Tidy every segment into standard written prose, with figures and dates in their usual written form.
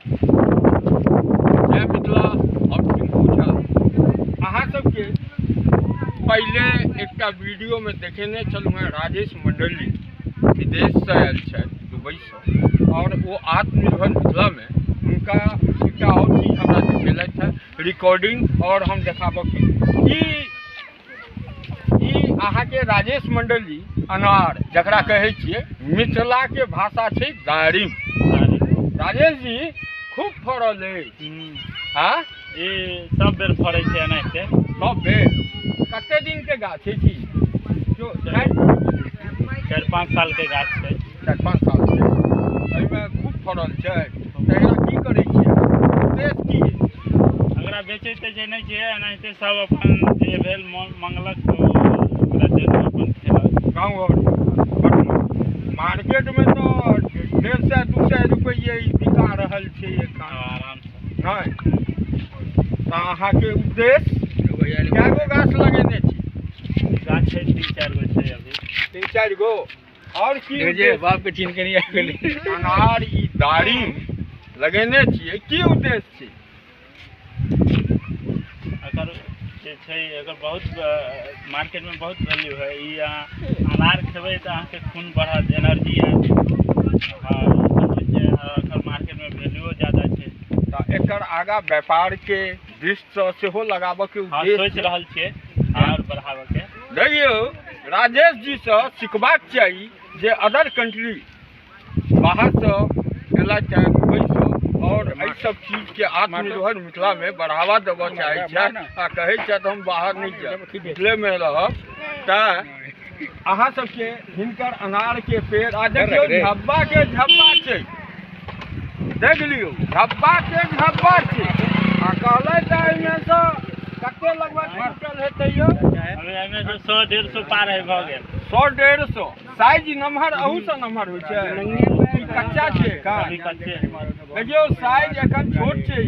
जय मिथिला। हम टिंकू झा। अहाँ सबके पहिले एकटा वीडियोमे देखेने छलहुँ हेँ, राजेश मंडली विदेशसँ आयल छथि, दुबईसँ, आओर ओ आत्मनिर्भर मिथिलामे हुनका एकटा आओर चीज हमरा देखेलथि हेँ रिकॉर्डिंग, आओर हम देखाबऽके ई अहाँके राजेश मंडल जी अनार जकरा कहै छियै, मिथिलाके भाषा छै दारिम। राजेश जी, खूब फड़ल अछि। हाँ। ई सब बेर फड़ै छै एनाहिते। सब बेर। कते दिन के गाछ छै ई? जो 4-5 साल के गाछ छै। 4-5 साल छै, एहिमे खूब फड़ल छै। तऽ एकरा की करै छियै? उद्देश्य की? एकरा बेचै तेचै नहि छियै, एनाहिते सब अपन जे भेल मंगलक तऽ ओकरा देलहुँ, अपन खेलक। गाँव घर मार्केटमे तऽ 150 200 रुपैए ई बिका रहल छै एखन। आरामसँ। नहि तऽ अहाँके उद्देश्य? कए गो गाछ लगेने छी? गाछ छै, 3-4 गो छै अभी। 3-4 गो। आओर की उद्देश्य? बाप के चिन्ह के नहीं आबि गेलै। अनार ई दारिम लगेने छियै, की उद्देश्य छै? एकर जे छै, एकर बहुत मार्केटमे बहुत वैल्यू है। ई अहाँ अनार खेबै तऽ अहाँके खून बढ़त, एनर्जी आयत। हँ, ई सब होइ छै। एकर मार्केटमे वैल्यूओ ज्यादा छै। तऽ एकर आगाँ व्यापारके दृष्टिसँ सेहो लगाबऽके सोचि उद्देश्य? रहल छियै आओर बढ़ाबऽके। देखियौ, राजेश जीसँ सिखबाक चाही जे अदर कंट्री बाहरसँ एला चाहे दुबईसँ, आओर एहि सब चीजके आत्मनिर्भर मिथिलामे बढ़ावा देबऽ चाहै छथि आ कहै छथि हम बाहर नहि जायब, मिथिलेमे रहब। तऽ अहाँ सबके हिनकर अनारके पेड़ आ देखियौ, झब्बाके झब्बा छै। देख लियौ, झब्बाके झब्बा छै। आ कहलथि तऽ एहिमे सँ कते लगभग क्विंटल हेतै यौ? अभी एहिमे से 100-150 पार है भऽ गेल। 100-150। साइज नमहर, अहूसँ नमहर होइ छै? ई कच्चा छै अभी एखन? कच्चे है। देखियौ, साइज एखन छोट छै ई।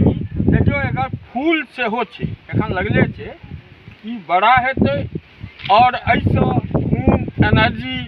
देखियौ, एकर फूल सेहो छै, एखन लगले छै। ई बड़ा हेतै आओर एहिसँ खून, एनर्जी।